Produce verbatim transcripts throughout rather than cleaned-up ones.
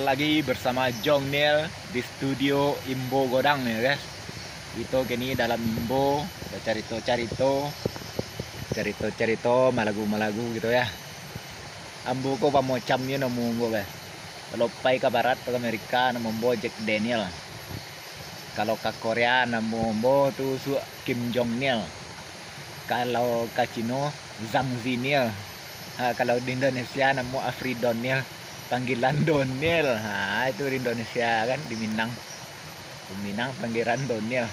Lagi bersama Jong Nil di studio Imbo Godang ya, guys. Kito kini dalam Imbo, bacarito-carito, carito-carito, malagu-malagu gitu ya. Ambo ko pamocamnyo namo ambo, guys. Kalau pai ka barat, ka Amerika, namo ambo Jack Daniel. Kalau ka Korea, namo ambo tu suak Kim Jong Nil. Kalau ka Cino, Zhang Zinil. Ha, kalau di Indonesia, namo Afri Donil. Panggilan Donil. Ha, itu di Indonesia kan, di Minang. Di Minang panggilan Donil.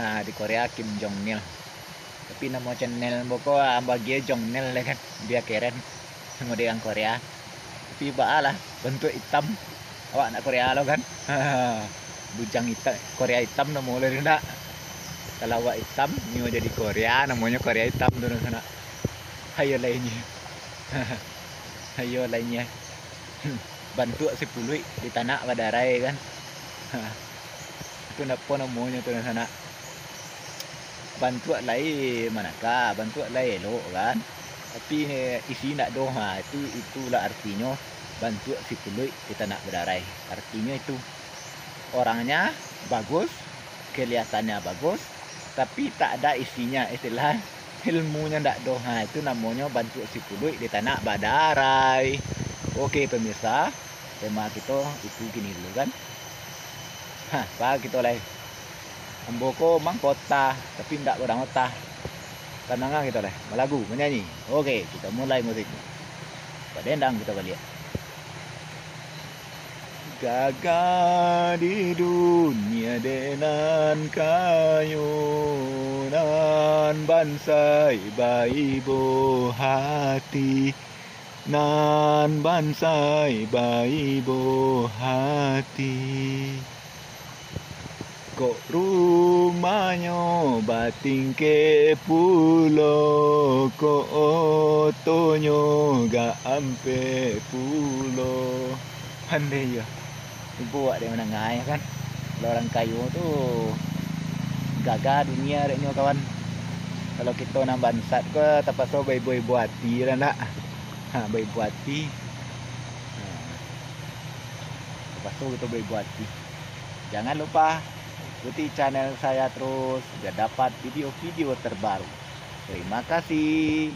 Ha, di Korea Kim Jong Nil. Tapi namo channel ambo ko, ah, ambo agiah Jong Nil lah kan. Bia keren. Model urang Korea. Tapi baa lah, bantuak itam. Awak nak Korea lo kan? Bujang itam, Korea itam namo lo ndak? Kalau awak itam, nyo jadi Korea, namonyo Korea itam tu, sanak. Hayo lainyo. Hayo lainyo. Bantuak sipuluik ditanak badarai kan? Itu napo namonyo tu, sanak? Bantuak lai manakah, bantuak lai elok kan? Tapi, eh, isi ndak doh, ha, itu, itulah artinyo bantuak sipuluik ditanak badarai. Artinyo itu, orangnya bagus, kelihatannya bagus, tapi tak ada isinya, istilah ilmunyo ndak doh, ha, itu namonyo bantuak sipuluik ditanak badarai. Oke, pemirsa, tema kito itu kini dulu kan. Ha, pa kito lai. Ambo ko mang kota, tapi ndak urang kota. Tanang kito lai, malagu, manyanyi. Oke, kito mulai muzik. Badendang kito baliak. Gagah di dunia dek nan kayo, nan bansai baibo hati, nan bansai baibo hati. Kok rumahnyo batingkek pulo, kok otonyo gak ampek pulo. Pandai yo. Ibo awak dek manangah yo kan. Kalau urang kayo tu gagah dunia dek nyo kawan. Kalau kito nan bansat ko tapaso baibo-ibo ati lah ndak? Ha, baibo ati. Ha. Tapaso kito baibo ati. Jangan lupa ikuti channel saya terus biar dapat video-video terbaru. Terima kasih.